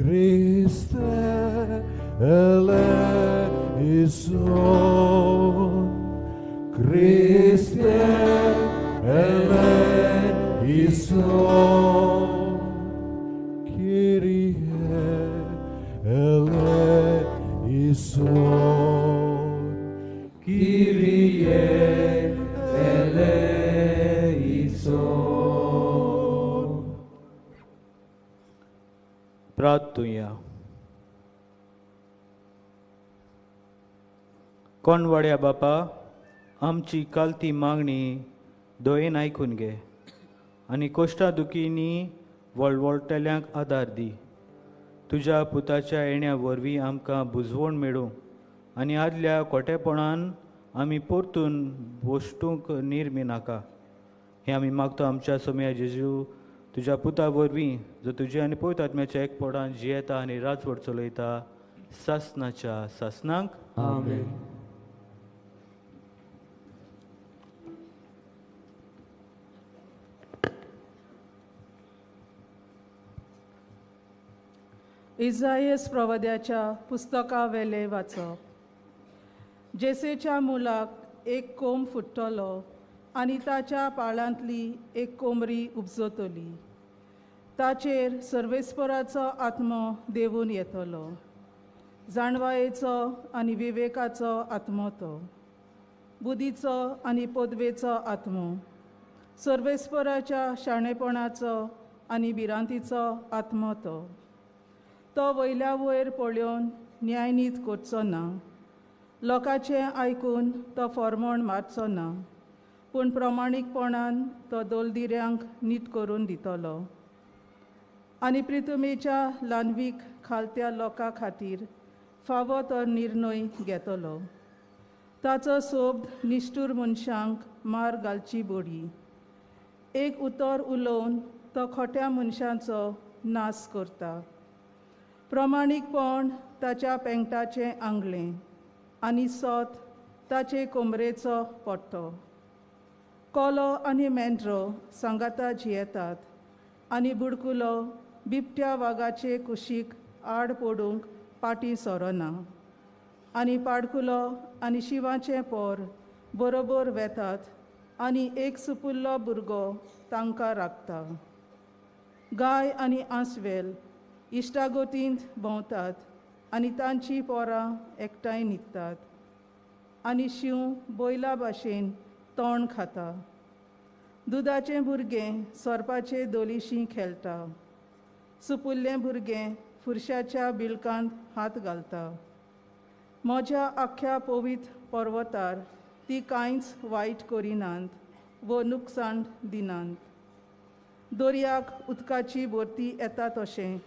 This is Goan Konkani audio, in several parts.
Christe eleison, Christe eleison, Kyrie eleison, Kyrie eleison. प्रार्थुया. कोणवाड्या बापा, आमची कालती मागणी दोयेन आयकून घे आनी कोश्टा दुखींनी वळवळटल्यांक आदार दी. तुज्या पुताच्या येण्या वरवीं आमकां बुजवण मेळूं आनी आदल्या खोटेपणान आमी परतून भोश्टूंक निर्मिनाका. हें आमी मागता आमच्या सोम्या जेजू तुज्या पुता वरवीं, जो तुज्या आनी पवित्र आत्म्याच्या एकपणान जियेता आनी राजवट चलयता सासनाच्या सासनाक. आमेन. इजायस प्रवाद्याच्या पुस्तकावेले वाचप. जेसेच्या मुलाक एक कोंब फुट्टलो आनी ताच्या पाळांतली एक कोमरी उपजतली. ताचेर सर्वेस्पराचो आत्मो देवून येतलो, जाणवायेचो आनी विवेकाचो आत्मो तो, बुद्धीचो आनी पदवेचो आत्मो, सर्वेस्पराच्या शाणेपणाचो आनी भिरांतीचो आत्मो तो. तो वयल्या वयर पळोवन न्यायनीत करचो ना, लोकांचें आयकून तो फॉर्मोण मारचो ना, पूण प्रमाणीकपणान तो दोलदिऱ्यांक नीट करून दितलो आनी प्रितुमेच्या ल्हानवीक खालत्या लोकां खातीर फावो तो निर्णय घेतलो. ताचो सोब निश्ठूर मनशांक मार घालची बोडी, एक उतर उलोवन तो खोट्या मनशांचो नाश करता. प्रमाणीकपण ताच्या पेंगटाचें आंगलें आनी सोत ताचे कोमरेचो पट्टो. कोलो आनी मेंढरो सांगाता जियेतात आनी बुडकुलो बिबट्या वागाचे कुशीक आड पडूंक पाटी सोरना आनी पाडकुलो आनी शिंवाचें पोर बरोबर वेतात आनी एक सुपुल्लो भुरगो तांकां राखता. गाय आनी आंसवेल इश्टागोतींत भोंवतात आनी तांची पोरां एकठांय न्हिदतात आनी शींव बैला भाशेन तोंड खाता. दुदाचें भुरगें सोरपाचे दोलीशी खेळटा, सुपुल्लें भुरगें फुरशाच्या बिळकांत हात घालता. म्हज्या आख्ख्या पवित्र पर्वतार ती कांयच वायट करिनात वो नुकसाण दिनात. दर्याक उदकाची भरती येता तशें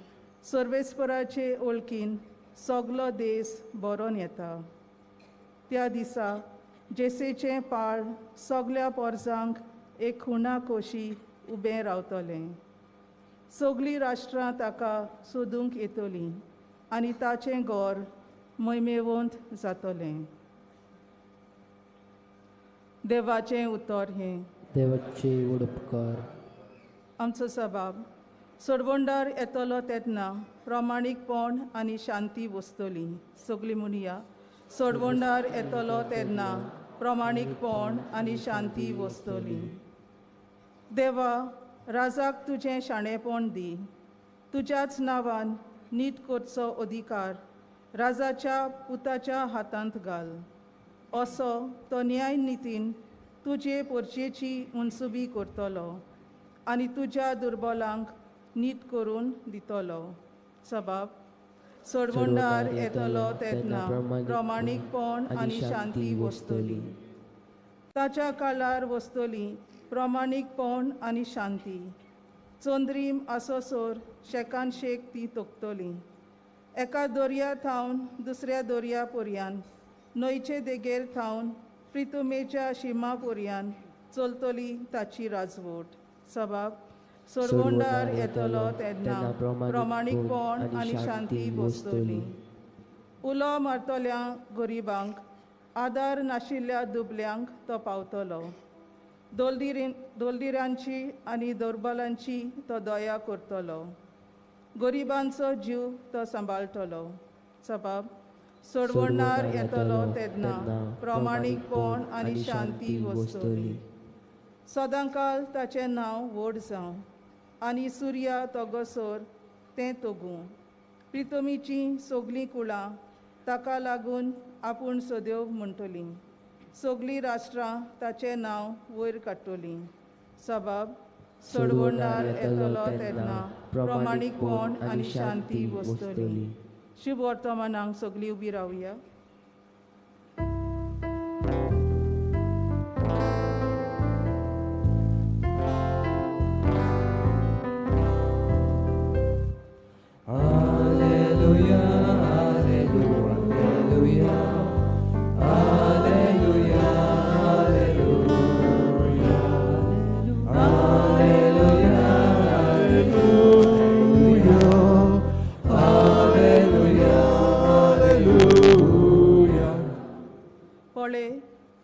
सर्वेस्पराचे ओळखीन सगलो देस भरोन येता. त्या दिसा जेसेचें पाळ सगल्या पोरजांक एक खुणा कोशी उबें रावतलें. सगळीं राष्ट्रां ताका सोदूंक येतलीं आनी ताचें गोर मैमेवंत जातलें. देवाचें उतर हें. देवाचे उपकार. आमचो सबाब सोडवणदार येतलो तेन्ना प्रमाणीकपण आनी शांती वसतली. सगळीं म्हणया, सोडवणदार येतलो तेन्ना प्रमाणीकपण आनी शांती वसतली. देवा, राजाक तुजें शाणेपण दी, तुज्याच नांवान नीट करचो अधिकार राजाच्या पुताच्या हातांत घाल. असो तो न्याय नितीन तुजे पोरचेची मनसुबी करतलो आनी तुज्या दुर्बलांक नीट करून दितलो. सबाब सोडवणदार येतलो तेन्ना प्रमाणीकपण आनी शांती वसतली. ताच्या काळार वसतली प्रमाणीकपण आनी शांती. चंद्रीम आसोसोर शेकान शेक ती तोखतली. एका दर्या थावन दुसऱ्या दर्या पर्यान, न्हंयचे देगेर थावन प्रितुमेच्या शिमा पर्यान चलतली ताची राजवट. सबाब सोडवणदार येतलो तेन्ना प्रमाणीकपण आनी शांती वसतली. उलो मारतल्या गरिबांक, आदार नाशिल्ल्या दुबल्यांक तो पावतलो. दोलदिऱ्यांची आनी दुर्बलांची तो दया करतलो. गरिबांचो जीव तो सांबाळटलो. सबाब सोडवणार येतलो तेन्ना प्रमाणीकपण आनी शांती वसतली. सदांकाल ताचें नांव व्हड जावं आनी सुर्या तोगसर तें तोगूं. प्रितमीचीं सगलीं कुळां ताका लागून आपूण सदेव म्हणटलीं. सगलीं राष्ट्रां ताचें नांव वयर काडटलीं. सबाब सोडवणार येतलो तेन्ना प्रमाणीकपण आनी शांती वसतली. शुभ वर्तमानाक सगलीं उबी रावया.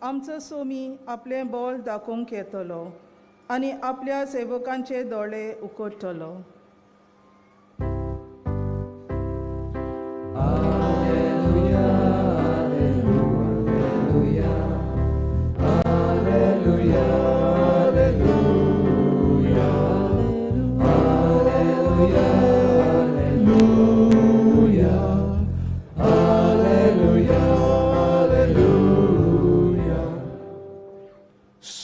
आमचो सोमी आपलें बोल दाखोवंक येतलो आनी आपल्या सेवकांचे दोळे उकडटलो.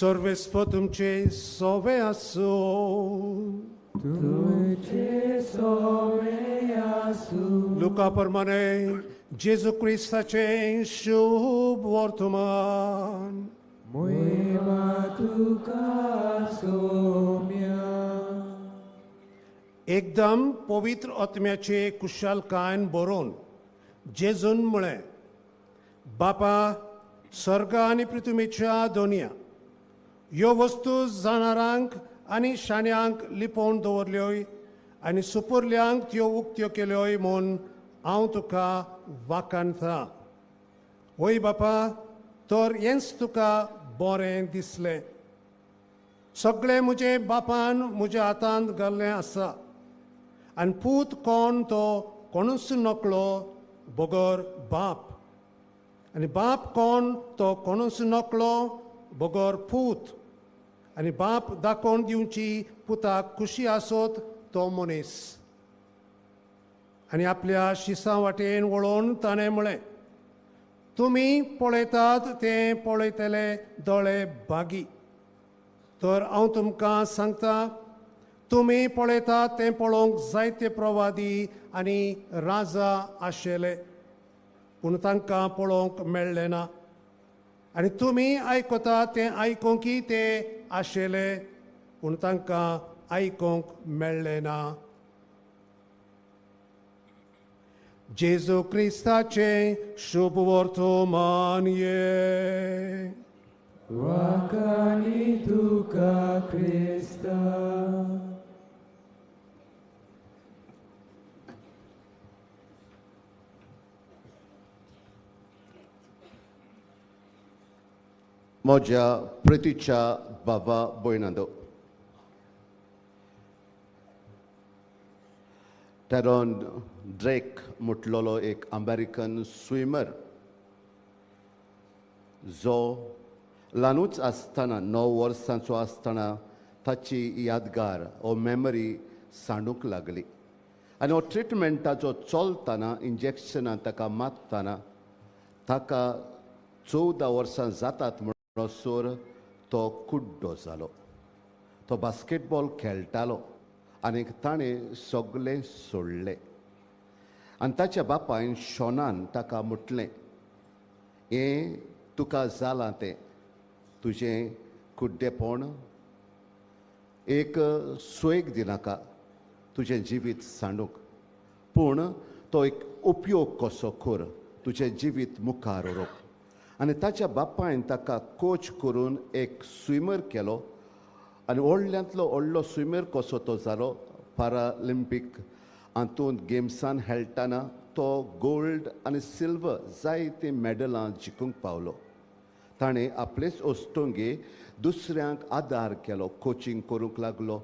सर्वेस्पर तुमचे सोवे आसूं. तुमचे सोवे आसूं. लुका प्रमाणे जेजू क्रिस्ताचें शुभ वर्तमान. मोहिमा तुका सोम्या. एकदम पवित्र आत्म्याचे कुशालकायन बरोवन जेजून म्हळें, बापा स्वर्ग आनी पृथ्वीच्या दोनया ह्यो वस्तू जाणारांक आनी शाण्यांक लिपोवन दवरल्योय आनी सुपुरल्यांक त्यो उक्त्यो केल्योय म्हूण हांव तुका वाखाणता. वय बापा, तर हेंच तुका बरें दिसलें. सगळें म्हजे बापान म्हज्या हातांत घाल्लें आसा आनी पूत कोण तो कोणूच नकळो बगर बाप, आनी बाप कोण तो कोणूच नकळो बगर पूत, आनी बाप दाखोवन दिवची पुताक खुशी आसत तो मनीस. आनी आपल्या शिसां वाटेन वळोवन ताणें म्हळें, तुमी पळयतात तें पळयतले दोळे बागी, तर हांव तुमकां सांगता, तुमी पळयतात तें पळोवंक जायते प्रवादी आनी राजा आशिल्ले, पूण तांकां पळोवंक मेळ्ळें ना. आनी तुमी आयकतात तें आयकूंकय ते आशिल्ले, पूण तांकां आयकूंक मेळ्ळें ना. जेजू क्रिस्ताचें शुभ वर्तमान हें. वाखाणी तुका क्रिस्ता. म्हज्या प्रितीच्या बाबा भयणांनो, टेरॉन ड्रेक म्हटलेलो एक अमेरिकन स्विमर जो ल्हानूच आसतना 9 वर्सांचो आसतना ताची यादगार ओ मेमरी सांडूंक लागली आनी हो ट्रिटमेंटाचो चलतना इंजेक्शनां ताका मारतना ताका 14 वर्सां जातात म्हणसर तो कुड्डो जालो. तो बास्केटबॉल खेळटालो आनी ताणें सगळें सोडलें आनी ताच्या बापायन शॉनान ताका म्हटलें, हें तुका जालां तें तुजें कुड्डेपण एक सोयेक दिनाका तुजें जिवीत सांडूंक, पूण तो एक उपयोग कसो कर तुजें जिवीत मुखार व्हरूंक. आनी ताच्या बापायन ताका कोच करून एक स्विमर केलो आनी व्हडल्यांतलो व्हडलो स्विमर कसो तो जालो. पॅरालिम्पीक हातूंत गेम्सान खेळटना तो गोल्ड आनी सिल्वर जायतीं मॅडलां जिखूंक पावलो. ताणें आपलेच वस्तुंगे दुसऱ्यांक आदार केलो, कोचिंग करूंक लागलो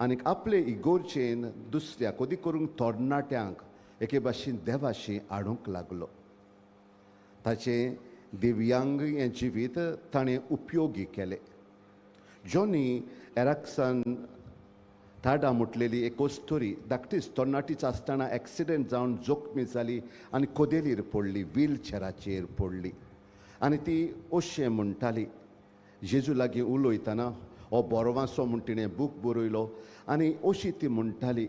आनीक आपले इगोर्जेन दुसऱ्याक अदीक करूंक तरणाट्यांक एके भाशेन देवाशी हाडूंक लागलो. ताचें दिव्यांग हें जिवीत ताणें उपयोगी केलें. जॉनी एराक्सान ताडा म्हटलेली एक अस्तुरी धाकटीच तरणाटीच आसतना एक्सिडेंट जावन जोखमी जाली आनी कोदेलीर पडली, व्हीलचेराचेर पडली आनी ती अशें म्हणटाली जेजू लागीं उलयतना, हो बरोवासो म्हूण तिणें बूक बरयलो आनी अशी ती म्हणटाली,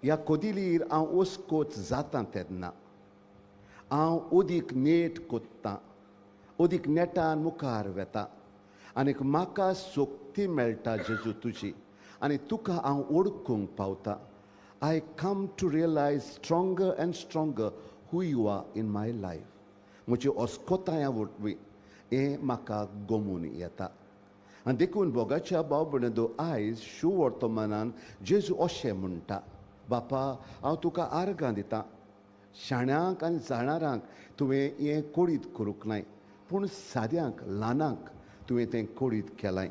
ह्या कोदिलीर हांव ओसकोच जाता तेन्ना हांव अदीक नेट कोत्तां, अदीक नेटान मुखार वेता आनीक म्हाका शक्ती मेळटा जेजू तुजी आनी तुका हांव ओळखूंक पावता. I come to realise stronger and stronger who you are in my life. म्हजी अस्कोतायां वरवीं हें म्हाका गमून येता. आनी देखून भोगाच्या भाव भयणींनो, आयज शुवर्तमानान जेजू अशें म्हणटा, बापा हांव तुका आर्गां दितां, शाण्यांक आनी जाणारांक तुवें हें कोडीत करूंक नाय, पूण साद्यांक ल्हानांक तुवें तें कोडीत केलां.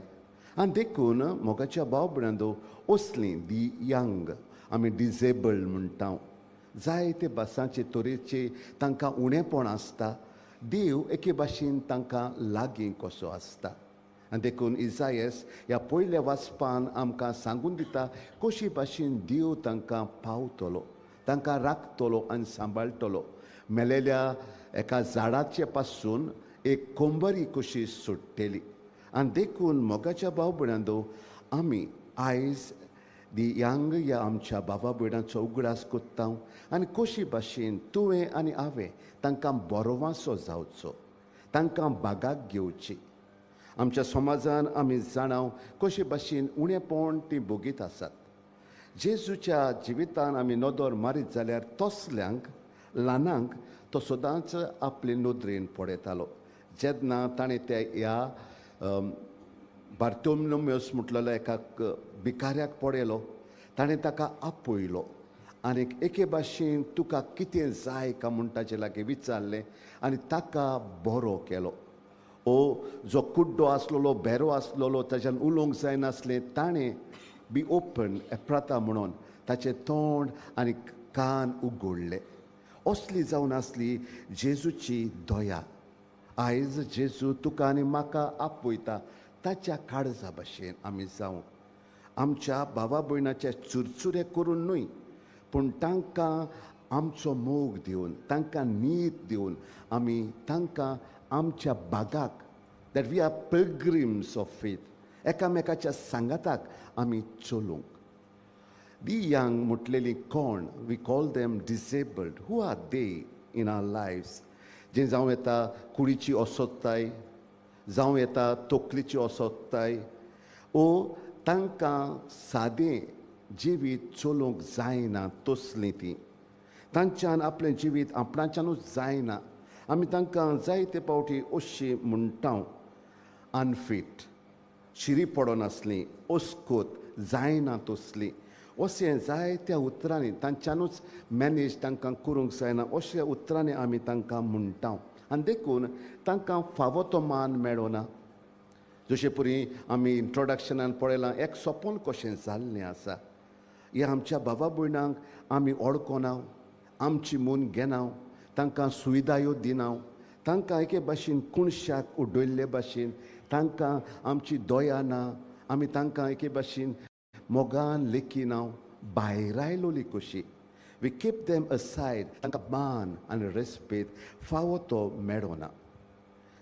आनी देखून मोगाच्या भाव भयणींनो, असलीं दी यंग आमी डिजेबल्ड म्हणटा, जायते भासांचे तरेचे तांकां उणेपण आसता, देव एके भाशेन तांकां लागीं कसो आसता. आनी देखून इजायस ह्या पयल्या वाचपान आमकां सांगून दिता कशी भाशेन देव तांकां पावतलो, तांकां राखतलो आनी सांबाळटलो. मेलेल्या एका झाडाचे पासून एक कोंबरी कशी सुट्टली. आनी देखून मोगाच्या भाव भयणांनो, आमी आयज दी यंग ह्या आमच्या बाबा भयणांचो उगडास कोत्ता आनी कशी भाशेन तुवें आनी हांवें तांकां बरोवासो जावचो, तांकां बागाक घेवची. आमच्या समाजान आमी जाणाव कशे भाशेन उणेपण ती भोगीत आसात. जेजूच्या जिवितान आमी नदर मारीत जाल्यार तसल्यांक ल्हानांक तो सदांच आपले नदरेन पळयतालो. जेन्ना ताणें त्या ह्या बार्तोलोम्योस म्हटलेलो एका भिकाऱ्याक पळयलो, ताणें ताका आपयलो आनी एके भाशेन तुका कितें जाय का म्हूण ताचे लागीं विचारलें आनी ताका बरो केलो. ओ जो कुड्डो आसलेलो, भेरो आसलेलो, ताच्यान उलोवंक जायनासलें, ताणें बी ओपन एप्राता म्हणून ताचें तोंड आनी कान उगडले. असली जावन आसली जेजूची दया. आयज जेजू तुका आनी म्हाका आपयता ताच्या काळजा भाशेन आमी जावं. आमच्या भावा भयणाचे चुरचुरे करून न्हय, पूण तांकां आमचो मोग दिवन, तांकां नीत दिवन आमी तांकां आमच्या बागाक, that we are pilgrims of faith, एकामेकाच्या सांगाताक आमी चलूंक. दी यंग म्हटलेली कोण, we call them disabled, who are they in our lives, जे जावं येता कुडीची असोत्ताय, जावं येता तकलीची असोत्ताय, ओ तांकां सादें जिवीत चलोवंक जायना तसलीं तीं, तांच्यान आपलें जिवीत आपणाच्यानूच जायना. आमी तांकां जायते पावटी अशी म्हणटा, अनफीट, शिरी पडनासली, अस्कोत जायना तसली, अशें जायत्या उतरांनी तांच्यानूच मॅनेज तांकां करूंक जायना अशा उतरांनी आमी तांकां म्हणटा. आनी देखून तांकां फावो तो मान मेळना. जशें पुरी आमी इंट्रोडक्शनान पळयलां, एक सपन कशें जाल्लें आसा. ह्या आमच्या बाबा भयणांक आमी ओळखना, आमची मून घेना, तांकां सुविधायो दिना, तांकां एके भाशेन कुणशाक उडयल्ले भाशेन, तांकां आमची दया ना, आमी तांकां एके भाशेन मोगान लेखिना, भायरायलोली कशी. We keep them aside, तांकां मान आनी रेस्पेद फावो तो मेळना.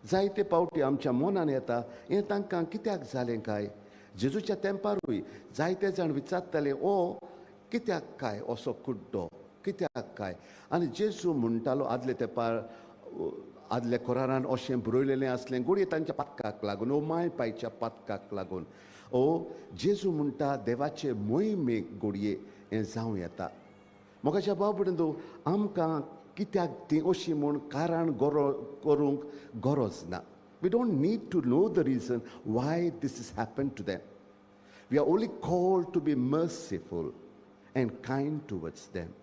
जायते पावटी आमच्या मनान येता हें तांकां कित्याक जालें काय. जेजूच्या तेंपारूय जायते जाण विचारताले, ओ कित्याक काय असो कुड्डो, कित्याक काय. आनी जेजू म्हणटालो, आदले तेंपार आदल्या कोरारान अशें बरयलेलें आसलें, घडये तांच्या पातकाक लागून ओ माय पायच्या पातकाक लागून. ओ जेजू म्हणटा देवाचे मोहिमेक घडये हें जावं येता. मोगाच्या भाव भयणींनो, आमकां कित्याक ती अशी म्हूण कारण करूंक गरज ना. We don't need to know the reason why this is happen to them. We are only called to be merciful and kind towards them.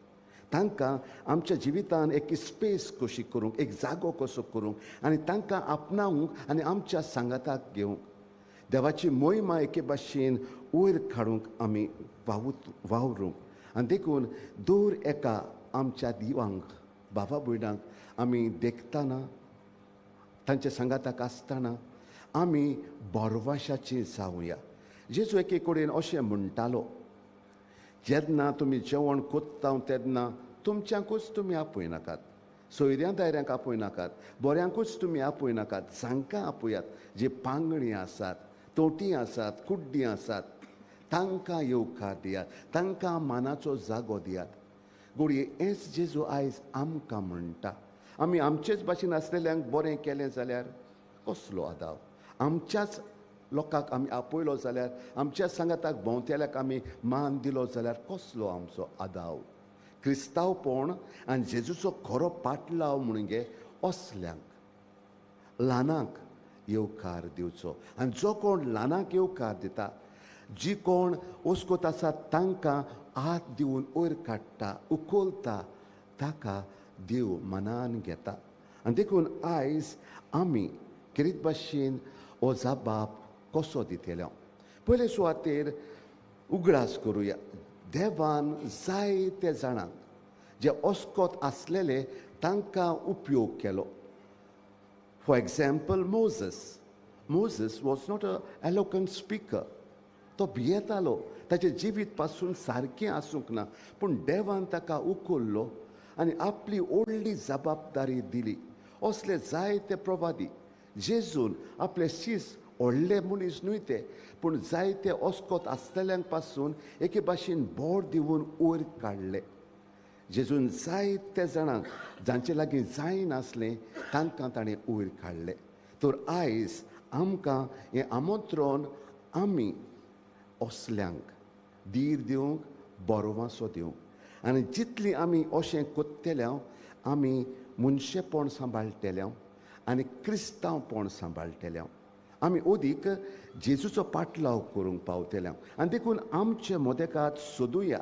तांकां आमच्या जिवितान एक स्पेस कशी करूंक, एक जागो कसो करूंक आनी तांकां आपणावंक आनी आमच्या सांगाताक घेवंक. देवाची मोहिमा एके भाशेन वयर काडूंक आमी वावरूंक. आनी देखून दर एका आमच्या दिवांक बाबा भयणांक आमी देखतना तांच्या सांगाताक आसतना आमी बरवाशाची जावया. जेजू एके कडेन अशें म्हणटालो, जेन्ना तुमी जेवण कोत्ता तेन्ना तुमच्यांकूच तुमी आपयनाकात, सोयऱ्यां दायऱ्यांक आपयनाकात, बऱ्यांकूच तुमी आपयनाकात, जांकां आपयात जी पांगणी आसात, तोटी आसात, कुड्डीं आसात, तांकां येवकार दियात, तांकां मानाचो जागो दियात. घडये हेंच जेजू आयज आमकां म्हणटा. आमी आमचेच भाशेन आसलेल्यांक बरें केलें जाल्यार कसलो आदाव? आमच्याच लोकांक आमी आपयलो जाल्यार, आमच्या सांगाताक भोंवतेल्याक आमी मान दिलो जाल्यार कसलो आमचो आदाव? क्रिस्तांवपण आनी जेजूचो खरो पाटलाव म्हणगे असल्यांक ल्हानांक येवकार दिवचो. आनी जो कोण ल्हानांक येवकार दिता, जी कोण ओस्कोत आसा तांकां हात दिवन वयर काडटा, उखलता, ताका देव मनान घेता. आनी देखून आयज आमी खेरीत भाशेन हो जाबाब कसो दितले? पयले सुवातेर उगडास करुया, देवान जायते जाणांक जे ओस्कोत आसलेले तांकां उपयोग केलो. For example, Moses. Moses was not a eloquent speaker. तो भियेतालो, ताचें जिवीत पासून सारकें आसूंक ना, पूण देवान ताका उखल्लो आनी आपली व्हडली जबाबदारी दिली. असले जायते प्रवादी जेजून आपले शीस व्हडले मनीस न्हय ते, पूण जायते ओस्कोत आसलेल्यांक पासून एके भाशेन बोट दिवन वयर काडले. जेजून जायते जाणांक जांचे लागीं जायनासलें तांकां ताणें वयर काडले. तर आयज आमकां हें आमंत्रण आमी असल्यांक धीर दिवंक, बरोवासो दिवंक, आनी जितली आमी अशें कोत्तेल्या आमी मनशेपण सांबाळटेल्या आनी क्रिस्तांवपण सांबाळटेल्या, आमी अदीक जेजूचो पाटलाव करूंक पावतल्या. आनी देखून आमचे मोदेकात सोदुया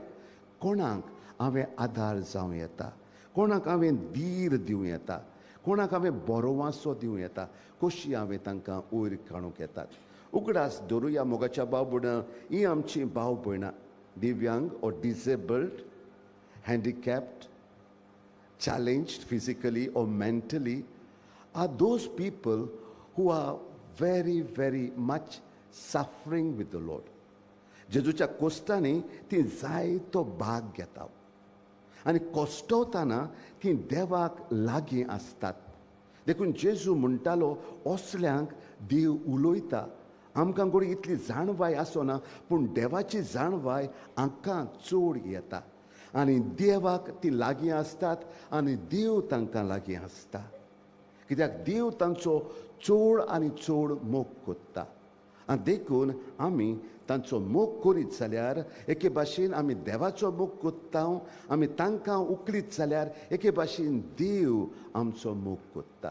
कोणाक हांवें आदार जावं येता, कोणाक हांवें धीर दिवं येता, कोणाक हांवें बरोवासो दिवं येता, कशी हांवें तांकां वयर काडूंक येतात. उगडास धरुया मोगाच्या भाव भयणां, ही आमची भाव भयणां दिव्यांग or disabled, handicapped, challenged physically or mentally are those people who are very, very much suffering with the Lord. जेजूच्या कोश्टांनी ती जायतो भाग घेता आनी कोश्टवतना ती देवाक लागीं आसतात. देखून जेजू म्हणटालो असल्यांक देव उलयता. आमकां घडये इतली जाणवाय आसना, पूण देवाची जाणवाय आमकां चड येता आनी देवाक ती लागीं आसतात आनी देव तांकां लागीं आसता. कित्याक देव तांचो चड आनी चड मोग कोत्ता. आनी देखून आमी तांचो मोग करीत जाल्यार एके भाशेन आमी देवाचो मोग कोत्ता, आमी तांकां उखलीत जाल्यार एके भाशेन देव आमचो मोग कोत्ता.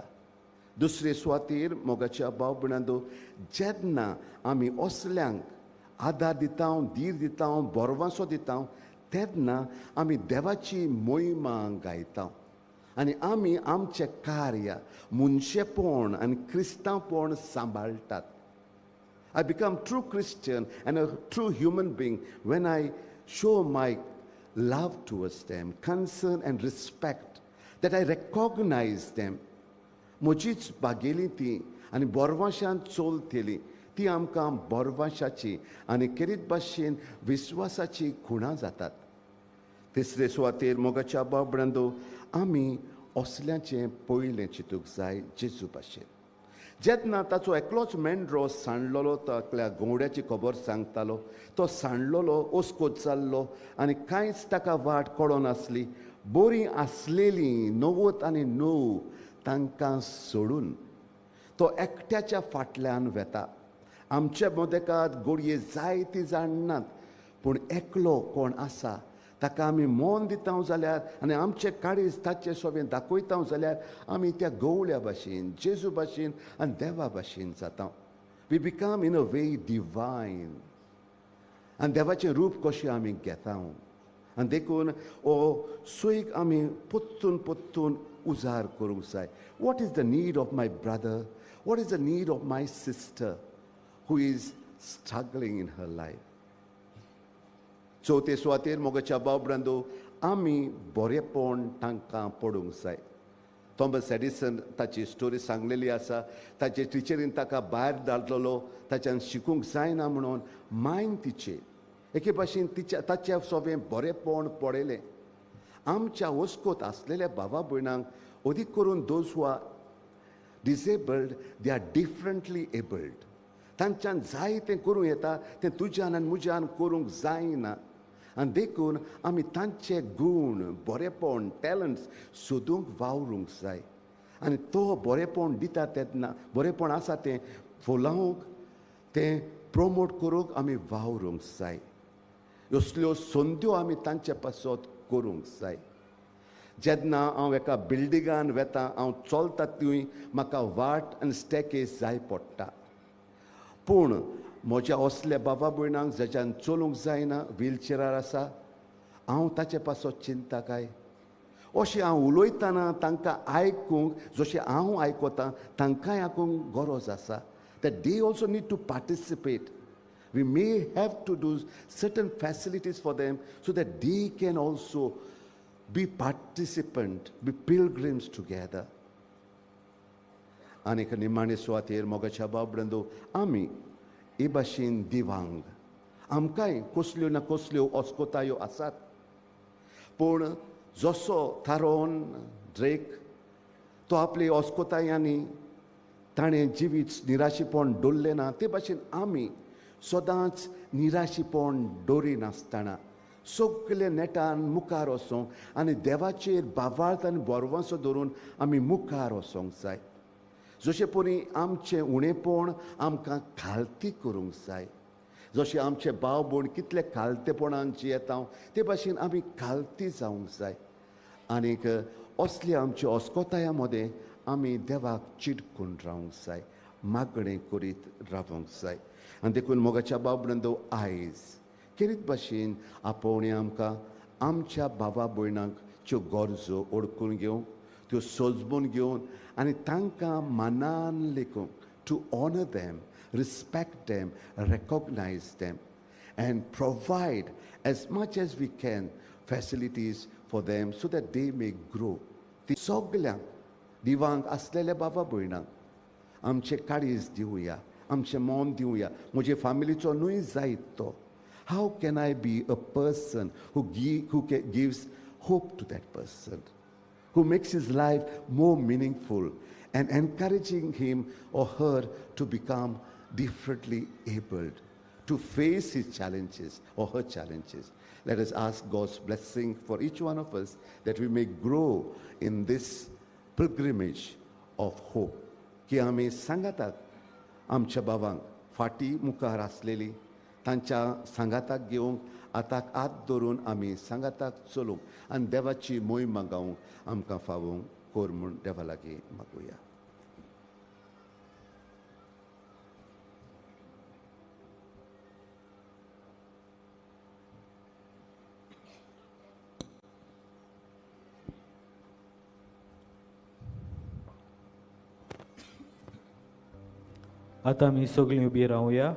दुसरे सुवातेर मोगाच्या भाव भयणांनो, जेन्ना आमी असल्यांक आदार दिता, धीर दिता, बरवासो दिता, तेन्ना आमी देवाची मोहिमा गायता आनी आमी आमचें कार्य मनशेपण आनी क्रिस्तांवपण सांबाळटात. I become true Christian and a true human being when I show my love towards them, concern and respect, that I recognize them. म्हजीच बागेली ती आनी बोरवाशान चलतली ती आमकां बोरवाशाची आनी खेरीत भाशेन विस्वासाची खुणां जातात. तिसरे सुवातेर मोगाच्या भाव भयणांनो, आमी असल्याचें पयलें चिंतूंक जाय जेजू भाशेन. जेन्ना ताचो एकलोच मेंढरो सांडलेलो, तो एकल्या गवड्याची खबर सांगतालो, तो सांडलेलो ओस्कोत जाल्लो आनी कांयच ताका वाट कळनासली. बरीं आसलेलीं 99 तांकां सोडून तो एकट्याच्या फाटल्यान वेता. आमचे मोदेकात घडये जायतीं जाणनात, पूण एकलो कोण आसा ताका आमी मन दिता जाल्यार आनी आमचे काळीज ताचे सोबेन दाखयता जाल्यार आमी त्या गवळ्या भाशेन, जेजू भाशेन आनी देवा भाशेन जाता. We become in a way divine आनी देवाचें रूप कशें आमी घेता. आनी देखून हो सोयीक आमी पोत्तून पोत्तून उजार करूंक जाय. What is the need of my brother? What is the need of my sister who is struggling in her life. चवथे सुवातेर मोगाच्या भाव-भयणांनो, आमी बरेपण तांकां पडूंक जाय. थॉमस एडिसन ताची स्टोरी सांगलेली आसा. ताचे टिचरीन ताका भायर धाडलेलो, ताच्यान शिकूंक जायना म्हणून. मायन तिचे एके भाशेन तिच्या ताच्या सोबें बरेपण पळयलें. आमच्या वस्कोत आसलेल्या भावा भयणांक, अदीक करून those who are disabled, they are differently abled. तांच्यान जाय तें करूं येता, तें तुज्यान आनी म्हज्यान करूंक जायना. आनी देखून आमी तांचे गूण, बरेपण, टॅलंट्स सोदूंक वावरूंक जाय. आनी तो बरेपण दिता तेन्ना बरेपण आसा तें फुलावंक, तें प्रोमोट करूंक आमी वावरूंक जाय. असल्यो संद्यो आमी तांचे पासत करूंक जाय. जेन्ना हांव एका बिल्डिंगान वेता, हांव चलता थंय म्हाका वाट आनी स्टॅकेज जाय पडटा. पूण म्हज्या असल्या बाबा भयणांक जाच्यान चलूंक जायना, व्हीलचेरार आसा, हांव ताचे पासत चिंता काय? अशें हांव उलयतना तांकां आयकूंक, जशें हांव आयकतां, तांकांय आयकूंक गरज आसा. That they also need to participate. We may have to do certain facilities for them so that they can also be participant, be pilgrims together. आनीक निमाणे सुवातेर मोगाच्या भाव-भयणांनो, आमी हे भाशेन दिवांग, आमकांय कसल्यो ना कसल्यो अस्कोतायो आसात. पूण जसो थारोन ड्रेक तो आपले अस्कोतायांनी ताणें जिवीत निराशीपण दवरलें ना, ते भाशेन आमी सदांच निराशीपण दवरिनासतना सगळे नेटान मुखार वचोंक आनी देवाचेर भावार्थ आनी भरवंसो धरून आमी मुखार वचोंक जाय. जशें परी आमचें उणेपण आमकां खालती करूंक जाय, जशें आमचे भाव भयण कितले खालतेपणान जियेता ते भाशेन आमी खालती जावंक जाय. आनीक असले आमच्या अस्कोताया मदें आमी देवाक चिटकून रावंक जाय, मागणें करीत रावंक जाय. आनी देखून मोगाच्या भाव-भयणांनो, आयज केरीत भाशेन आपोवणें आमकां आमच्या भावा भयणांक त्यो गरजो ओळखून घेवंक, त्यो सोजमून घेवन आनी तांकां मानान लेखूंक, to honour them, respect them, recognise them and provide as much as we can facilities for them so that they may grow. ती सगल्यांक दिवांक आसलेल्या बाबा भयणांक आमचें काळीज दिवया, आमचें मन दिवया. म्हजे फामिलीचो न्हय जायत तो. How can I be a person who gives hope to that person, who makes his life more meaningful and encouraging him or her to become differently abled, to face his challenges or her challenges. Let us ask God's blessing for each one of us that we may grow in this pilgrimage of hope. की आमी सांगाताक आमच्या बाबांक फाटी मुखार आसलेली तांच्या सांगाताक घेवंक, हाताक हात धरून आमी सांगाताक चलूंक आनी देवाची मोहिमा गावंक आमकां फावोंक कर म्हूण देवा लागीं मागुया. आतां आमी सगळीं उबी रावया.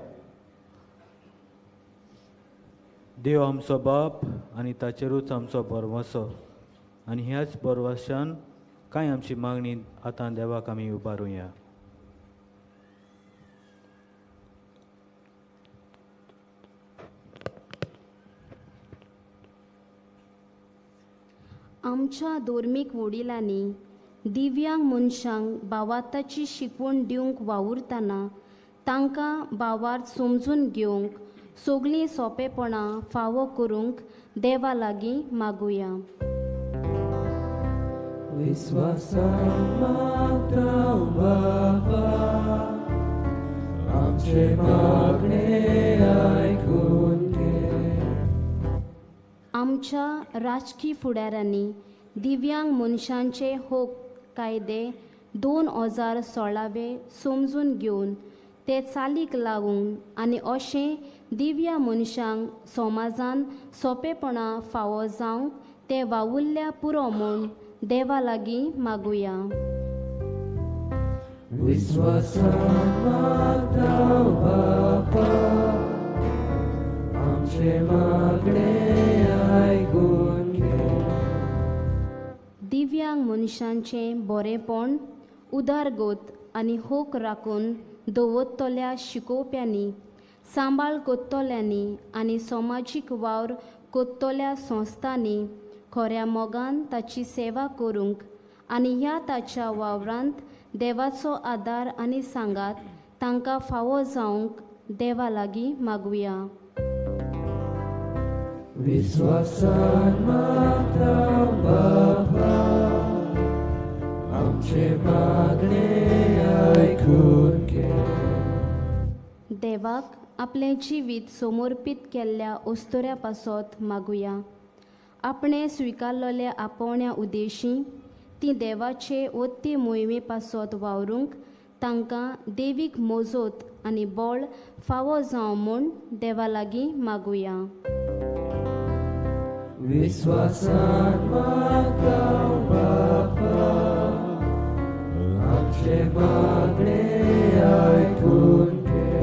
देव आमचो बाप आनी ताचेरूच आमचो भरवंसो, आनी ह्याच भरवंशान कांय आमची मागणी आतां देवाक आमी उबारुया. आमच्या धर्मीक वडिलांनी दिव्यांग मनशांक भावार्थाची शिकवण दिवंक वावुरतना तांकां भावार्थ समजून घेवंक सगळीं सोंपेपणां फावो करूंक देवा लागीं मागुया. विस्वासान मागता बापा, आमचें मागणें आयकून घे. आमच्या राजकी फुडाऱ्यांनी दिव्यांग मनशांचे हक कायदे 2016 समजून घेवन ते चालीक लागून आनी अशें दिव्या मनशांक समाजान सोंपेपणां फावो जावंक ते वावुरल्या पुरो म्हूण देवा लागीं मागुया. विस्वासान मागता बापा, आमचें मागणें आयकून घे. दिव्यांग मनशांचें बरेंपण, उदारगत आनी होक राखून दवरतल्या शिकोवप्यांनी, सांबाळ कोत्तल्यांनी आनी समाजीक वावर कोत्तल्या संस्थांनी खऱ्या मोगान ताची सेवा करूंक आनी ह्या ताच्या वावरांत देवाचो आदार आनी सांगात तांकां फावो जावंक देवा लागीं मागुया. विस्वासान मागता बापा, आमचें मागणें आयकून घे. देवाक आपलें जिवीत समर्पीत केल्ल्या अस्तुऱ्या पासत मागुया. आपणें स्विकारलेल्या आपोवण्या उद्देशी ती देवाचे ओत्ती मोहिमे पासत वावरूंक तांकां देवीक मोजोत आनी बळ फावो जावं म्हूण देवा लागीं मागुया. विस्वासान मागता बापा, आमचें मागणें आयकून घे.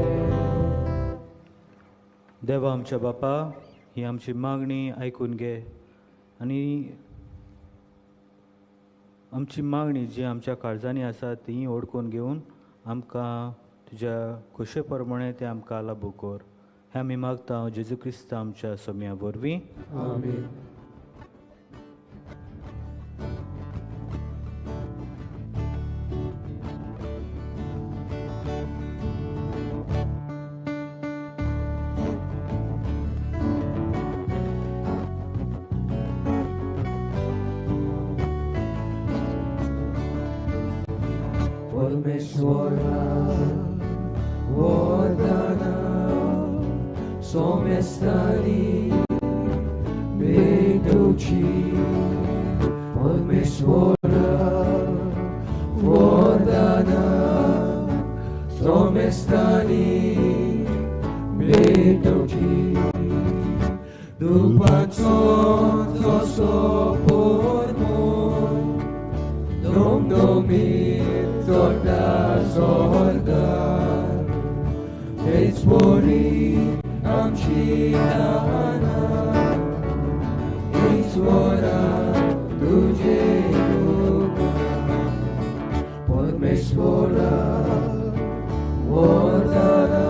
देवा आमच्या बापा, ही आमची मागणी आयकून घे आनी आमची मागणी जी आमच्या काळजांनी आसा ती ओडकून घेवन आमकां तुज्या खोशे प्रमाणे तें आमकां लागू कर. हें आमी मागता जेजू क्रिस्त आमच्या सोम्या वरवीं. आमेन. परमेश्वरा वरदाना सोमेस्तानी भेटोवची. परमेश्वरा वरदाना सोमेस्तानी भेटोवची. दुपाचो जसो पोरमोन दोमदोमी चडटा स्वर्गार, तेच परी आमची दानां ईश्वरा तुजे उपकार. परमेश्वरा वरदाना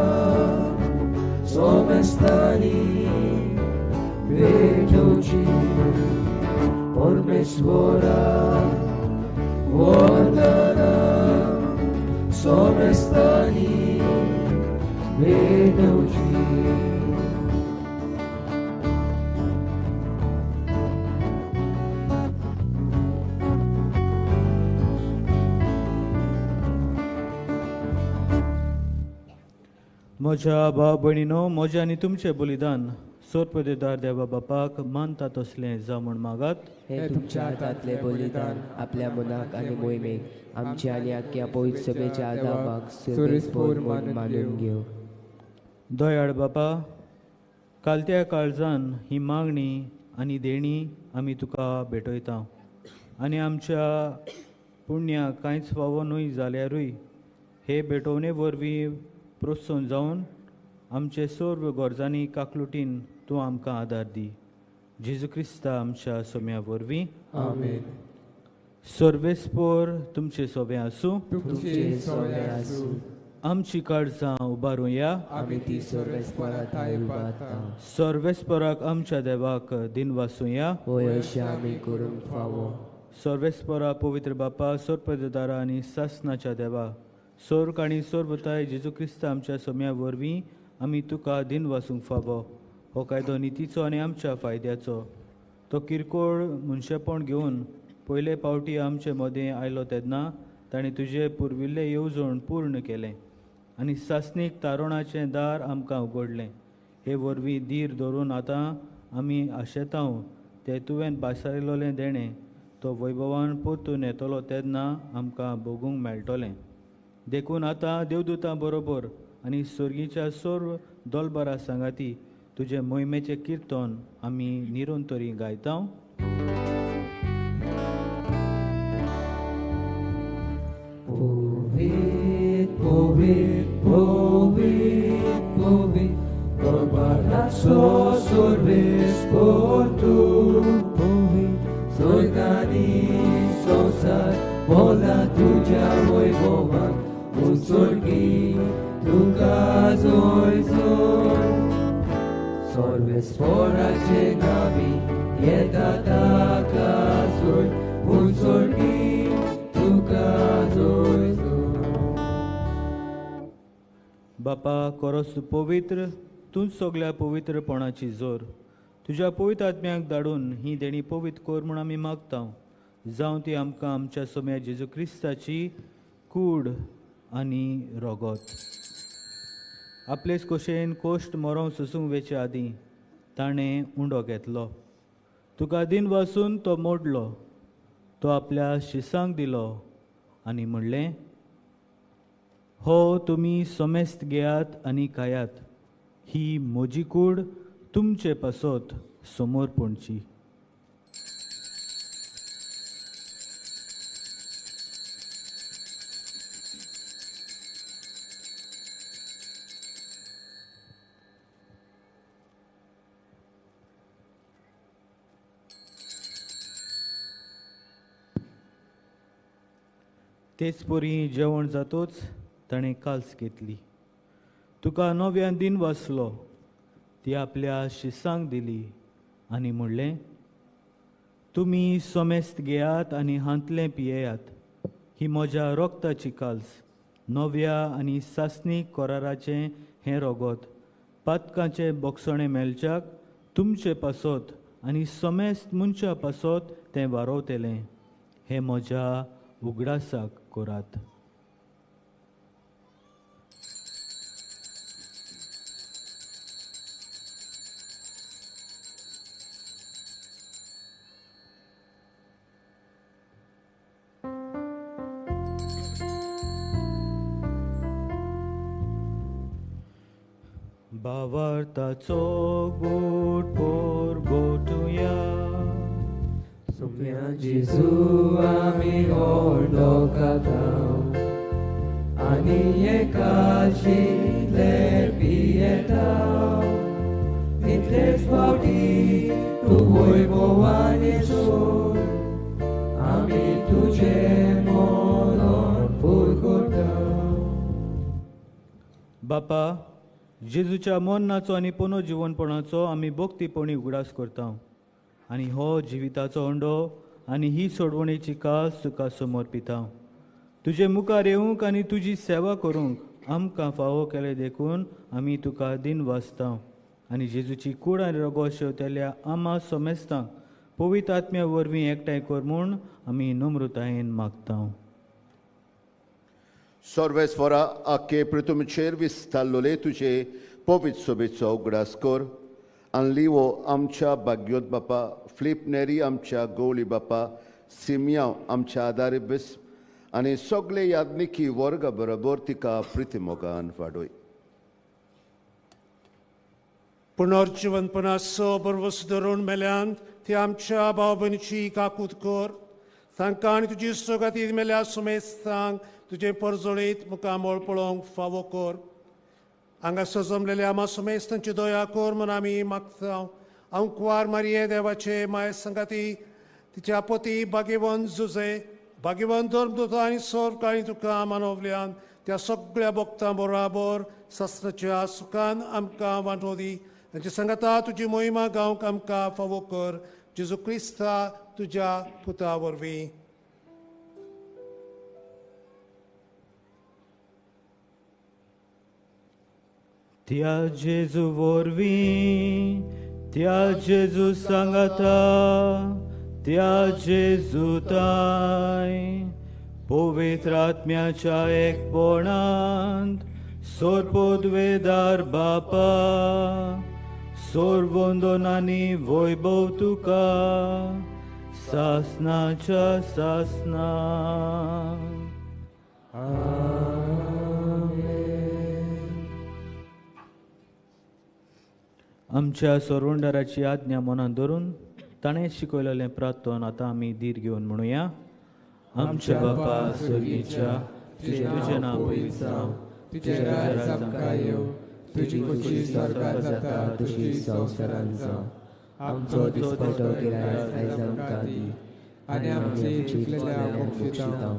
सोमेस्तानी भेटोवची. परमेश्वरा वरदाना सोमेस्तानी भेटोवची. म्हज्या भाव भयणीनो, म्हजें आनी तुमचें बलिदान सोरपदेदार देवा बापाक मानता तसलें जावं म्हूण मागात. हे तुमच्या हातांतलें बलिदान आपल्या मनाक आनी मोहिमेक आमच्या आनी आख्या पवित्र सभेच्या आदाबाक सुरेसपोर म्हूण मानून घेवं. दयाळ बापा, कालत्या काळजान ही मागणी आनी देणी आमी तुका भेटयता आनी आमच्या पुण्याक कांयच फावो न्हय जाल्यारूय हे भेटवणे वरवीं प्रोत्साहन जावन आमचे सर्व गरजांनी काकलुटीन तूं आमकां आदार दी. जेजू क्रिस्ता आमच्या सोम्या वरवीं. आमेन. सर्वेस्पोर तुमचे सोबें आसूं. तुमचे सोबें आसूं. आमची काळजां उबारुया. आमी ती सर्वेस्पोरा थांय उबारता. सर्वेस्पोराक आमच्या देवाक दिनवासुया. होय, अशें आमी करूंक फावो. सर्वेस्पोरा पवित्र बापा, सोरपदारा आनी सासनाच्या देवा, सोर्ग आनी सोर्वताय जेजू क्रिस्ता आमच्या सोम्या वरवीं आमी तुका दिनवासूंक फावो. हो कायदो नितीचो आनी आमच्या फायद्याचो. तो किरकोळ मनशेपण घेवन पयले पावटी आमचे मदें आयलो तेन्ना ताणें तुजें पुर्विल्लें येवजण पूर्ण केलें आनी सासणीक तारुणाचें दार आमकां उगडलें. हे वरवीं धीर धरून आतां आमी आशेतांव तें तुवें भासायलोलें देणें तो वैभवान परतून येतलो तेन्ना आमकां भोगूंक मेळटलें. देखून आतां देवदूतां बरोबर आनी सर्गीच्या सर्व दोलबरा सांगाती तुजे मोहिमेचें किर्तन आमी निरंतरी गायता. पवित्र पूण तुका जोय जोय. सर्वेस्पोराचे नावी येता ताका जोय, पूण तुका जोय जोय. बापा कोरोस पवित्र तूंच सगल्या पवित्रपणाची जोर तुज्या पवित्र आत्म्याक धाडून ही देणी पवित्र कर म्हूण आमी मागता. जावं ती आमकां आमच्या सोम्या जेजू क्रिस्ताची कूड आनी रोगोत. आपलेच कोशेन कोश्ट मरोंक सोसूंक वेचे आदीं ताणें उंडो घेतलो, तुका दिन वासून तो मोडलो, तो आपल्या शिसांक दिलो आनी म्हणलें, हो तुमी समेस्त घेयात आनी खायात, ही म्हजी कूड तुमचे पासत समोर पणची. तेच परी जेवण जातोच ताणें काल्स घेतली, तुका नव्यान दिन वाचलो, ती आपल्या शिसांक दिली आनी म्हणलें, तुमी समेस्त घेयात आनी हांतलें पियेयात, ही म्हज्या रोगताची काल्स, नव्या आनी सासणी कराराचें हें रोगोत, पातकाचें बोगसणें मेळच्याक तुमचे पासत आनी समेस्त मनशा पासत तें वारोवतलें, हें म्हज्या उगडासाक करात. भावार्थाचो गोड पोर गोटुया. सोम्या जेजू आमी ओंडो खाता आनी एकाशितले पियेता, तितलेच फावटी तूं वैभवान सोड आमी तुजें मरण फूल करता. बापा, जेजूच्या मरणाचो आनी पुनर्जिवनपणाचो आमी भक्तीपणी उगडास करता आनी हो जिविताचो अंडो आनी ही सोडवणेची कास तुका समर्पिता. तुजे मुखार येवंक आनी तुजी सेवा करूंक आमकां फावो केलें देखून आमी तुका दिन वाचता आनी जेजूची कूड आनी रगो शेवतेल्या आमा समेस्तांक पवित्र आत्म्या वरवीं एकठांय कर म्हूण आमी नम्रतायेन मागता. सर्वेस्वरा आखे पृथ्वीचेर विस्तारलोले तुजे पवित्र सोबेचो उगडास कर आनी लिवो आमच्या भाग्योत बापा, फिलीप नेरी आमच्या गवळी बापा, सिमियांव आमच्या आदारी बिस्प आनी सगळे याज्ञिकी वर्गा बरोबर तिका प्रितीमोगान वाडय. पुनर्जिवनपणाचो बरवस धरून मेल्यान ती आमच्या भाव भयणीची काकूत कर, तांकां आनी तुजी सोगाती मेल्या सुमेस्तांक तुजें परजळीत मुखामळ पळोवंक फावो कर. हांगासर जमलेल्या आमा सुमेस्तांची दया कर म्हूण आमी मागता. हांव कुवार मारये देवाचे माय संगाती तिच्या पती भाग्यवंत जुजे, भाग्यवंत धर्मदूत आनी सर्व काळी तुका मानवल्यान त्या सगळ्या भक्तां बराबर शास्त्राच्या सुखान आमकां वांटो दी. तांचे सांगाता तुजी मोहिमा गावंक आमकां फावो कर, जेजू क्रिस्ता तुज्या पुता वरवीं. त्या जेजू वरवीं, त्या जेजू सांगाता, त्या जेजू ताय पवित्र आत्म्याच्या एकपणांत सोरपोदवेदार बापा, सोरवंदन आनी वैभव तुका सासनाच्या सासना. आमच्या सोरवंडाराची आज्ञा मनांत धरून ताणें शिकयलेलें प्रार्थन आतां आमी धीर घेवन म्हणुया. आमच्या बापा स्वर्गीच्या, तुजें नांव पवित्र जावं, तुजें राज्य आमकां येवं, तुजी खुशी स्वर्गांत जाता तशी संवसारांत जावं. आमचो दिसपटो गिरायक आयज आमकां दी आनी आमची चुकलेल्या मोक्षितां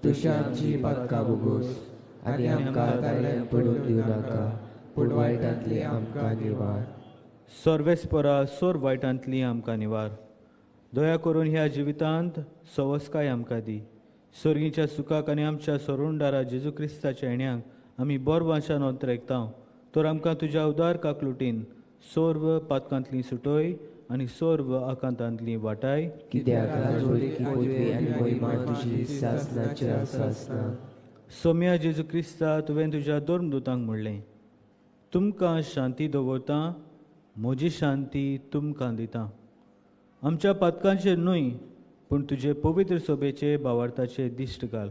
तशी आमची पातकां भोगोस आनी आमकां ताळ्यान पडून दिवं नाका, पूण वायटांतली आमकां निवार. सर्वेस्परा सोर वायटांतली आमकां निवार. दया करून ह्या जिवितांत सवस्काय आमकां दी. सोर्गीच्या सुखाक आनी आमच्या सोरुंडारा जेजू क्रिस्ताच्या येण्याक आमी बोर वांशान अंतरेकता. तर आमकां तुज्या उदार काकलुटीन सोर्व पातकांतली सुटोय आनी सोर्व आकांतांतली वाटाय. कित्याक राजवटकी पदवी आनी महिमा तुजी सासनाच्या सासना. सोम्या जेजू क्रिस्ता, तुवें तुज्या धर्मदूतांक म्हणलें, तुमकां शांती दवरता, म्हजी शांती तुमकां दिता. आमच्या पातकांचेर न्हय पूण तुजे पवित्र सभेचे भावार्थाचे दिश्ट घाल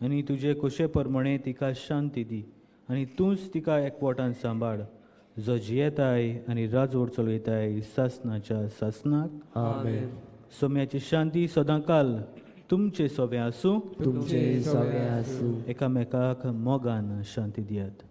आनी तुजे खोशे प्रमाणे तिका शांती दी आनी तूंच तिका एकवटान सांबाळ, जो जियेताय आनी राजवट चलयताय सासनाच्या सासनाक. आमेन. सोम्याची शांती सदांकाल तुमचे सोवे आसूं, तुमचे सोवे आसूं. एकामेकाक मोगान शांती दियात.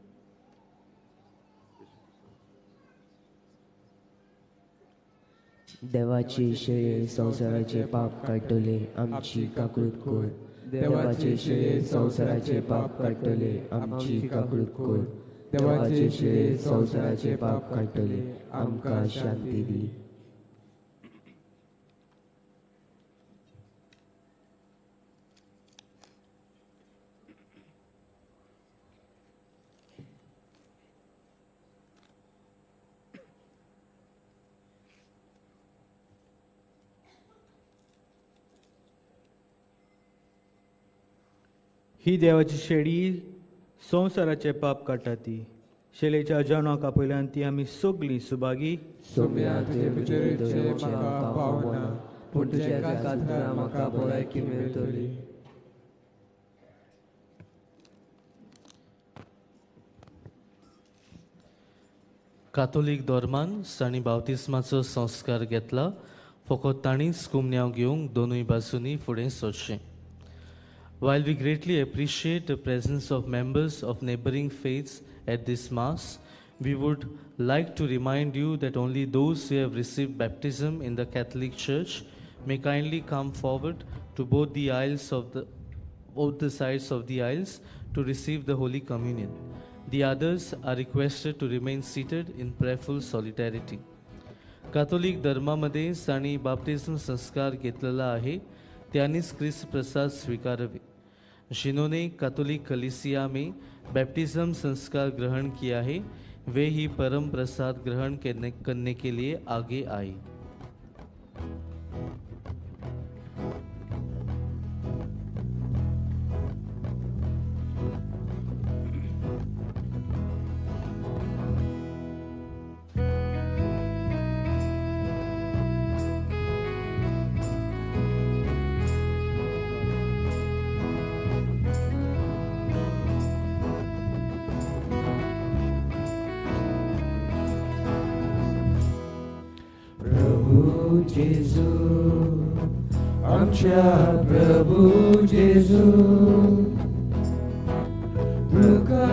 देवाची शेळे संवसाराचे पाप काडटले, आमची काकळूत कर. देवाचे शेळे संवसाराचे पाप काडटले, आमची काकळूत कर. देवाचे शेळे संवसाराचे पाप काडटले, आमकां शांती दी. ही देवाची शेळी संवसाराचे पाप काडटा ती. शेळेच्या जेवणाक आपयल्यान ती आमी सगळीं सुभागी. सोम्या तुजे भितरचे म्हाका पावना, पूण तुज्या कातरा म्हाका भलायकी मेळटली. कातोलीक धर्मान तांणी बाप्तिस्माचो संस्कार घेतला, फकत तांणीच कुमन्यांव घेवंक दोनूय बाजूंनी फुडें सरचें. While we greatly appreciate the presence of members of neighboring faiths at this Mass, we would like to remind you that only those who have received baptism in the Catholic Church may kindly come forward to both the aisles of the both the sides of the aisles to receive the Holy Communion. The others are requested to remain seated in prayerful solidarity. Catholic धर्मामध्ये जांणी बाप्तिज्म संस्कार घेतलेला आहे त्यांनीच ख्रिस्त प्रसाद स्वीकारावे. जिन्होंने कैथोलिक कलीसिया में बैप्टिज्म संस्कार ग्रहण किया है वे ही परम प्रसाद ग्रहण करने के लिए आगे आए. Gesù, आमच्या प्रभू जेजू, तुका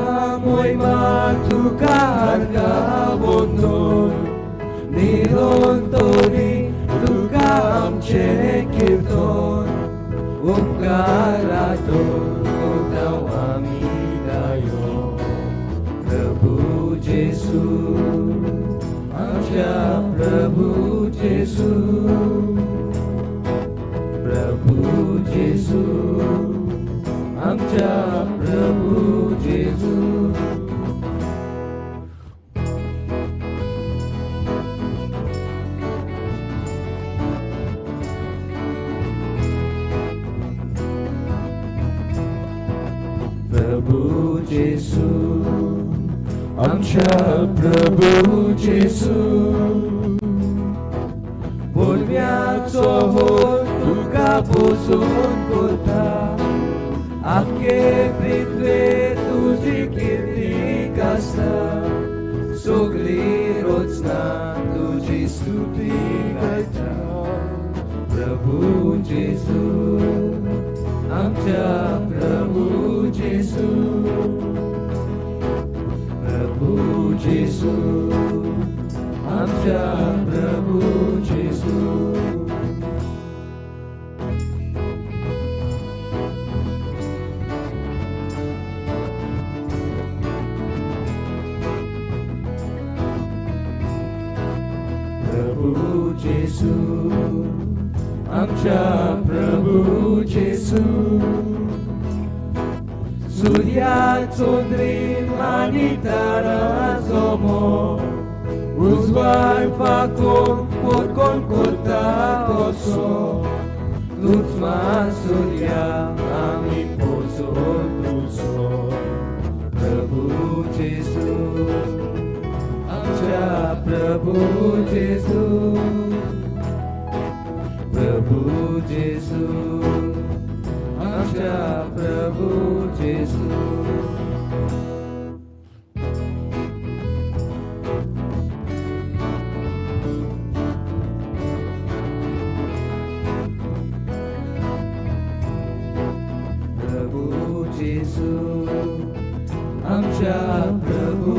मोहिमा तुका अर्घावंदन, निरंतरी तुका आमचें कीर्तन, उपकाराचो आमी गायो. प्रभू जेजू, आमच्या प्रभू जेजू, प्रभू जेजू, आमच्या प्रभू जेजू. प्रभू जेजू, आमच्या प्रभू जेजू, बोलव्याचो हो तुका पोसून करता, आख्खे पृथ्वे तुजी किर्ती गाजता, सगळी रचना तुजी स्तुती गायता. प्रभू जेजू, आमच्या प्रभू जेजू, प्रभू जेजू, आमच्या प्रभू जेजू. जेजू, आमच्या प्रभू जेजू. सूर्या चंद्रीम आनी तारांचो मोग उजवाड फांकोवन कोरकोन करता तसो तूंच मा सूर्या आमी पोजो तुजो. प्रभू जेजू, आमच्या प्रभू जेजू. प्रभू जेजू, आमच्या प्रभू जेजू. प्रभू जेजू, आमच्या प्रभू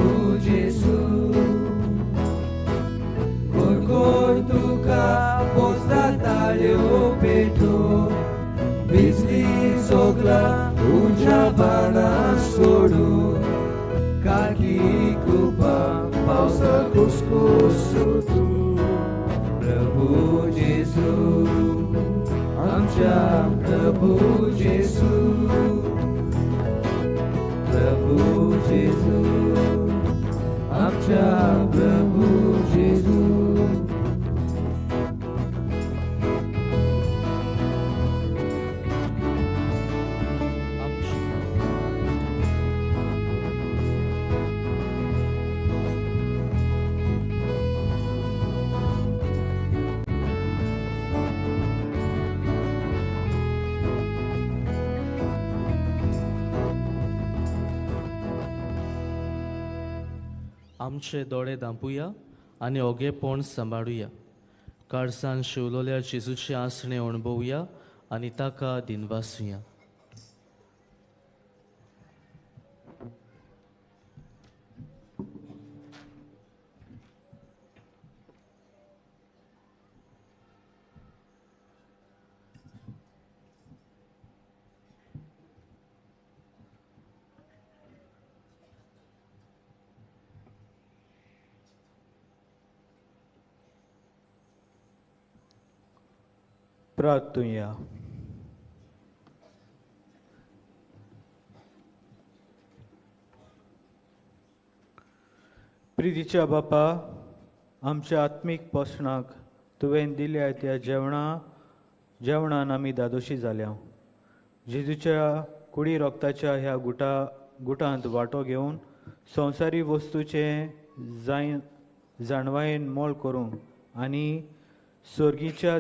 जेजू. गोड गोड तुका पोसता ताळयो पेटो, बिजली सोगला उंच्या बाणा सोडून, काकी कृपा पावसा कुसकुस तूं. प्रभू जेजू, आमच्या प्रभू जेजू. प्रभू जेजू, आमच्या प्रभू जेजू. आमचे दोळे धांपुया आनी ओगेपण सांबाळुया. काळसान शिवलोल्या जेजूचे आसणे अणभवया आनी ताका दिनवासुया. प्रार्थुया. प्रितीच्या बापा, आमच्या आत्मीक पोशणाक तुवें दिल्या त्या जेवणान आमी दादोशी जाल्या. जेजूच्या कुडी रोगताच्या ह्या गुटांत वांटो घेवन संवसारी वस्तूचें जाणवायेन मोल करूंक आनी सोर्गीच्या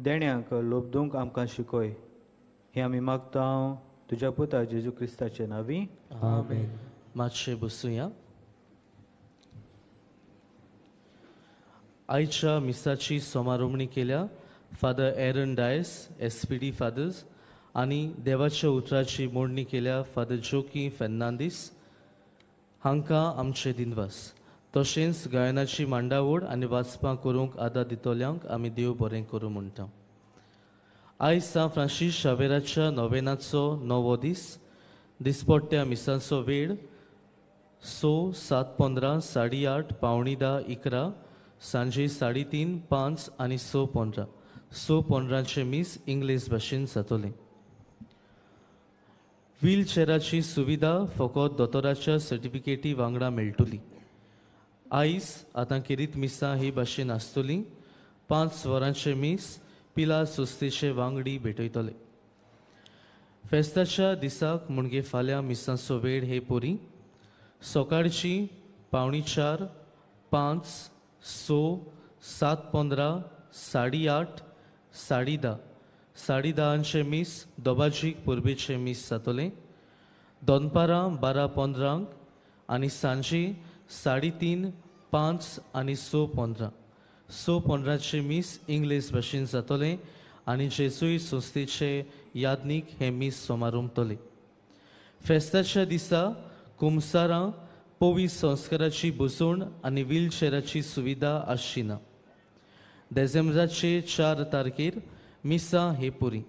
देण्यांक लोबदूंक आमकां शिकय. हें आमी मागता तुज्या पुता जेजू क्रिस्ताचे नांवी. आमेन. मातशें बसुया. आयच्या मिसाची समारोमणी केल्या Father Aaron Dias SPD fathers आनी देवाच्या उतराची मोडणी केल्या फादर जोकी फेर्नांदीस हांकां आमचे दिनवास. तशेंच गायनाची मांडावळ आनी वाचपां करूंक आदार दितल्यांक आमी देव बरें करूं म्हणटा. आयज सांत फ्रांसीस शावेराच्या नोवेनाचो णवो दीस. दिसपट्ट्या मिसांचो वेळ 6, 7:15, 8:30, 9:45, 11, सांजे 3:30, 5 आनी 6:15. 6:15 मीस इंग्लीश भाशेन जातलें. व्हीलचेराची सुविधा फकत दोतोराच्या सर्टिफिकेटी वांगडा मेळटली. आयज आतां खेरीत मिसां ही भाशेन आसतली. 5 वरांचें मीस पिला सुस्तेचे वांगडी भेटयतले. फेस्ताच्या दिसाक म्हणजे फाल्यां मिसांचो वेळ हे पोरी सकाळची 3:45, 5, 6, 7:15, 8:30, 10:30. 10:30 मीस दोबाजीक परबेचें मीस जातलें. दनपारां 12:15 आनी सांजे 3:30, 5 आनी 6:15. 6:15 मीस इंग्लीश भाशेन जातलें आनी जेजुईत संस्थेचे यादनीक हें मीस समारोमतलें. फेस्ताच्या दिसा कुमसारां पवी संस्काराची बसवण आनी व्हीलचेराची सुविधा आसची ना. देसेंबराचे 4 तारखेर मिसां हे पुरी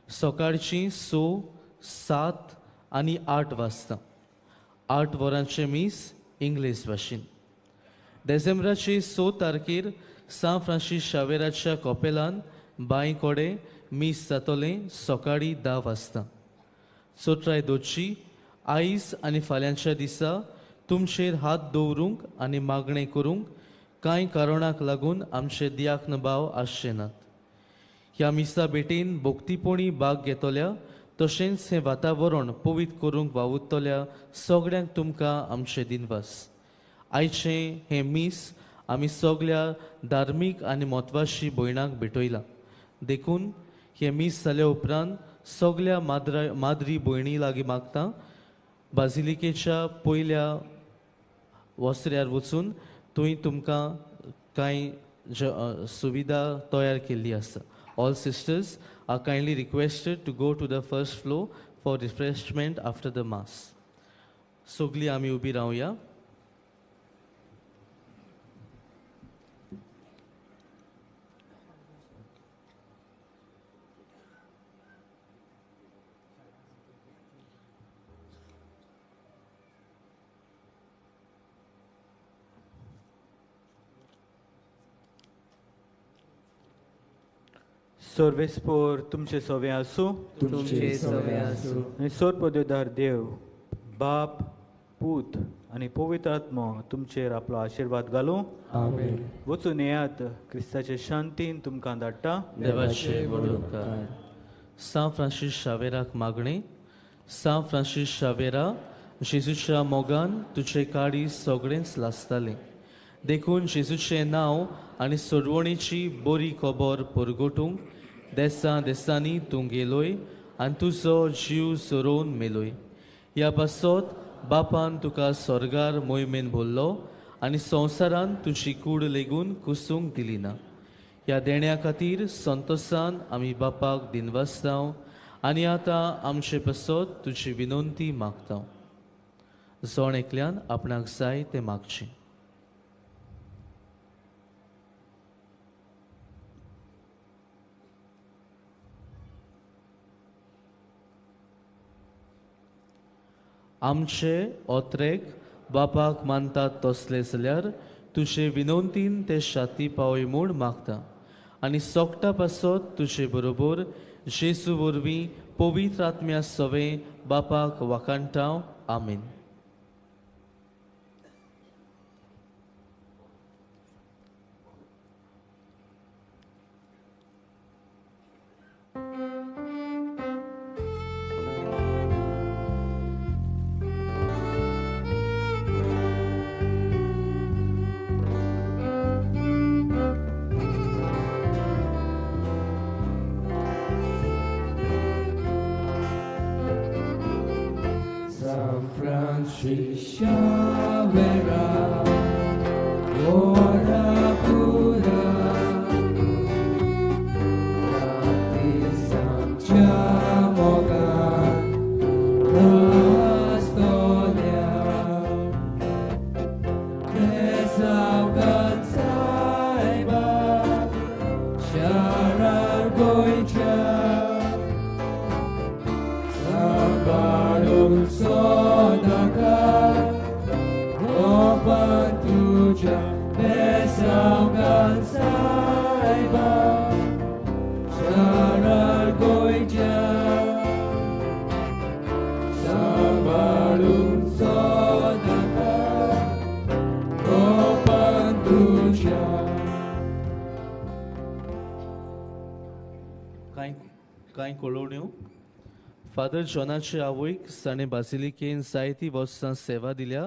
सकाळची 6, 7 आनी 8 वाजता. 8 वरांचें मीस इंग्लीश भाशेन. देसेंबराचे 6 तारखेर सांत फ्रांसीस शावेराच्या कॉपेलान बांय कोडे मीस जातलें सकाळीं 10 वाजता. चोत्राय दोची आयज आनी फाल्यांच्या दिसा तुमचेर हात दवरूंक आनी मागणें करूंक कांय कारणाक लागून आमचे दियाक्न भाव आसचे नात. ह्या मिसा भेटेन भक्तीपणी भाग घेतल्या तशेंच हें वातावरण पवित्र करूंक वावुरतल्या सगळ्यांक तुमकां आमचे दिनवास. आयचें हें मीस आमी सगळ्या धार्मीक आनी म्हत्वाशी भयणांक भेटयलां, देखून हें मीस जाल्या उपरांत सगळ्या माद्री भयणी लागीं मागता बाजिलिकेच्या पयल्या वसऱ्यार वचून थंय तुमकां कांय सुविधा तयार केल्ली आसा. All sisters are kindly requested to go to the first floor for refreshment after the mass. सगळीं आमी उबी रावया. सर्वेस्पोर तुमचे सवे आसूं, तुमचे सवे आसूं. आनी सर्वपदेदार देव बाप पूत आनी पवित्र आत्मो तुमचेर आपलो आशिर्वाद घालूं. आमेन. वचून येयात, क्रिस्ताचे शांतीन तुमकां धाडटा. देवाचे व्हड उपकार. सांत फ्रांसीस शावेराक मागणें. सांत फ्रांसीस शावेरा, जेजूच्या मोगान तुजे काळीज सगळेंच लासतालें, देखून जेजूचें नांव आनी सोडवणेची बरी खबर परगटूंक देसां देसांनी तूं गेलोय आनी तुजो जीव सोरोवन मेलोय. ह्या पासत बापान तुका स्वर्गार मोहिमेन भरलो आनी संवसारान तुजी कूड लेगून कुसूंक दिली ना. ह्या देण्या खातीर संतोसान आमी बापाक दिनवासताव आनी आतां आमचे पासत तुजी विनंती मागता. जण एकल्यान आपणाक जाय तें मागचें. आमचे ओत्रेक बापाक मानतात तसले जाल्यार तुजे विनंतीन ते शाती पावय म्हूण मागता आनी सोगटा पासत तुजे बरोबर जेजू वरवीं पवित्र आत्म्या सवें बापाक वाखाणटा. आमेन. कांय कळोवण्यो. फादर जॉनाचे आवयक ताणें बासिलिकेन जायतीं वर्सां सेवा दिल्या.